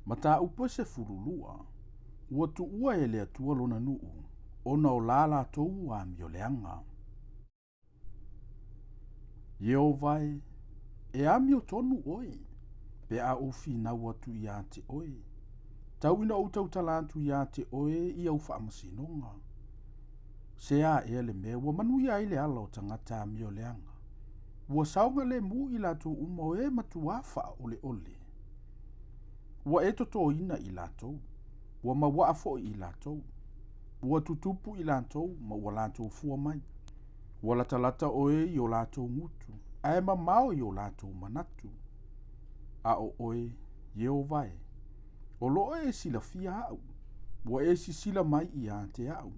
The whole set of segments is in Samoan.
Mataupu e 12, Ua tuua e le Atua lona nuu, ona o la latou amioleaga. Ieova e, e amiotonu oe, pe a ou finau atu ia te oe. Tau ina ou tautala atu ia te oe i au faamasinoga. Se a ea le mea ua manuia ai le ala o tagata amioleaga. Ua saogalemu i latou uma o e matuā faaoleole. Ua e totoina i latou, ua mauaa foi i latou. Ua tutupu i latou ma ua latou fua mai. Ua latalata oe i o latou gutu, ae mamao i o latou manatu. A o oe, Ieova e, o lo o e silafia au, ua e sisila mai ia te au.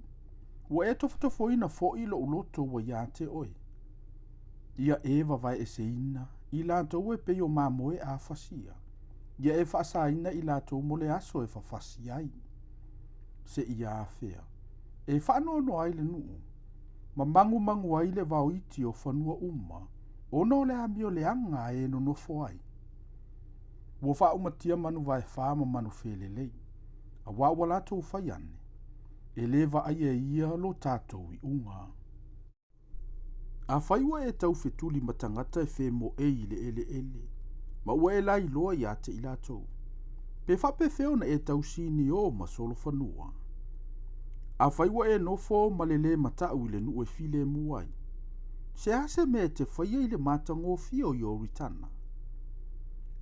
Ua e tofotofoina foi lou loto ua ia te oe. Ia e vavaeeseina i latou e pei o mamoe a fasia. Ia e faasaina i latou mo le aso e fafasi ai. Seia afea e faanoanoa ai le nuu, ma magumagu ai le vaoiti o fanua uma, ona o le amioleaga a e nonofo ai. Ua faaumatia manu vaefa ma manu felelei, auā ua latou fai ane, e lē vaaia e ia lo tatou iuga. Afai ua e taufetuli ma tagata e femoei i le eleele, ma ua e lailoa ia te i latou, pe faapefea ona e tausiniō ma solofanua? Afai ua e nofo ma le lē matau i le nuu e filemu ai, se a se mea e te faia i le matagofie o Ioritana?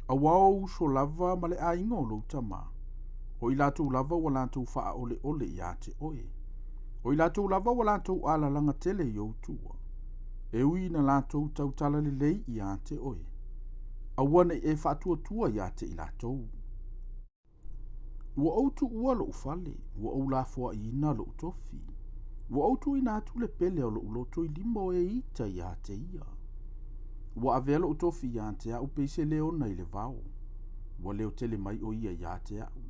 Auā o uso lava ma le aiga o lou tama, o i latou lava ua latou faaoleole ia te oe. O i latou lava ua latou alalaga tele i ou tua, e ui ina latou tautala lelei ia te oe. Aua ne i e faatuatua ia te i latou. Ua ou tuua lou fale, ua ou lafoaiina lou tofi. Ua ou tuuina atu le pele o lou loto i lima o e ita ia te ia. Ua avea lou tofi ia te au pei se leona i le vao. Ua leo tele mai o ia ia te au.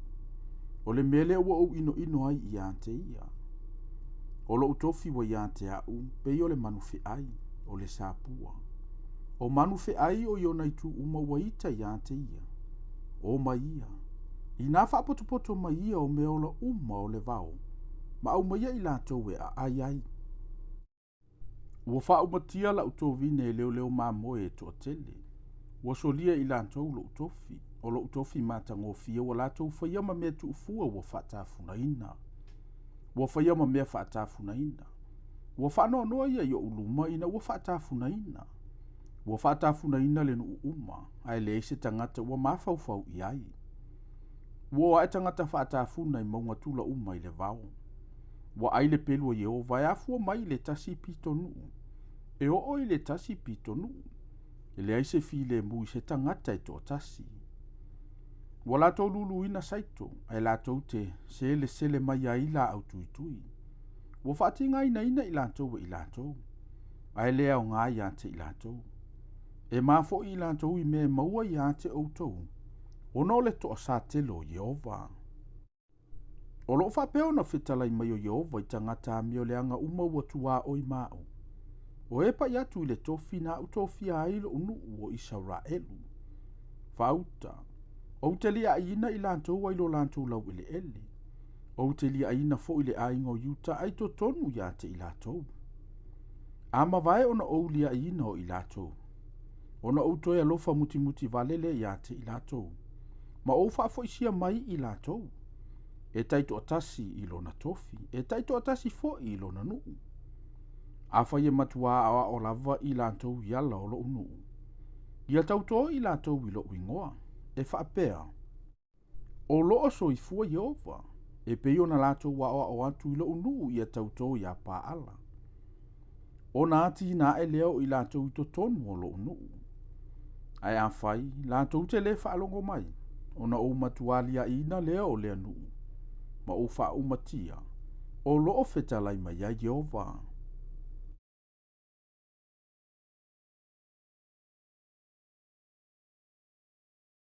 O le mea lea ua ou inoino ai ia te ia. O lou tofi ua ia te au pei o le manu feai, o le sapua. O manu feai o i ona itu uma ua ita ia te ia. O mai ia. Inā faapotopoto mai ia o mea ola uma o le vao, ma aumaia i latou e aai ai. Ua faaumatia lau tovine e leoleo mamoe e toatele. Ua solia i latou lou tofi, o lou tofi matagofie ua latou faia ma mea tuufua ua faatafunaina. Ua faia ma mea faatafunaina. Ua faanoanoa ia i ou luma ina ua faatafunaina. Ua faatafunaina le nuu uma, ae leai se tagata ua mafaufau i ai. Ua o ae tagata faatafuna i mauga tula uma i le vao. Ua ai le pelu a Ieova e afua mai i le tasi pitonuu, e oo i le tasi pitonuu. E leai se filemu i se tagata e toatasi. Ua latou luluina saito, ae latou te selesele mai ai laau tuitui. Ua faatigainaina i latou e i latou, ae le aoga ia te i latou. E ma foi i latou i mea e maua ia te outou, ona o le toasā tele o Ieova. O loo faapea ona fetalai mai o Ieova i tagata amioleaga uma ua tuaoi ma au. O e pai atu i le tofi na au tofia ai lou nuu o Isaraelu. Faauta, ou te liaiina i latou ai lo latou laueleele. Ou te liaiina foi le aiga o Iuta ai totonu ia te i latou. A mavae ona ou liaiina o i latou, ona ou toe alofa mutimuti vale lea ia te i latou, ma ou faafoisia mai i latou, e taitoatasi i lona tofi, e taitoatasi foi i lona nuu. Afai e matuā aoao lava i latou i ala o lou nuu, ia tautō i latou i lou igoa, e faapea, O loo soifua Ieova, e pei ona latou aoao atu i lou nuu ia tautō iā Paala. Ona atinae lea o i latou i totonu o lou nuu. Ae afai latou te lē faalogo mai, ona ou matuā liaina lea o lea nuu, ma ou faaumatia, o loo fetalai mai ai Ieova.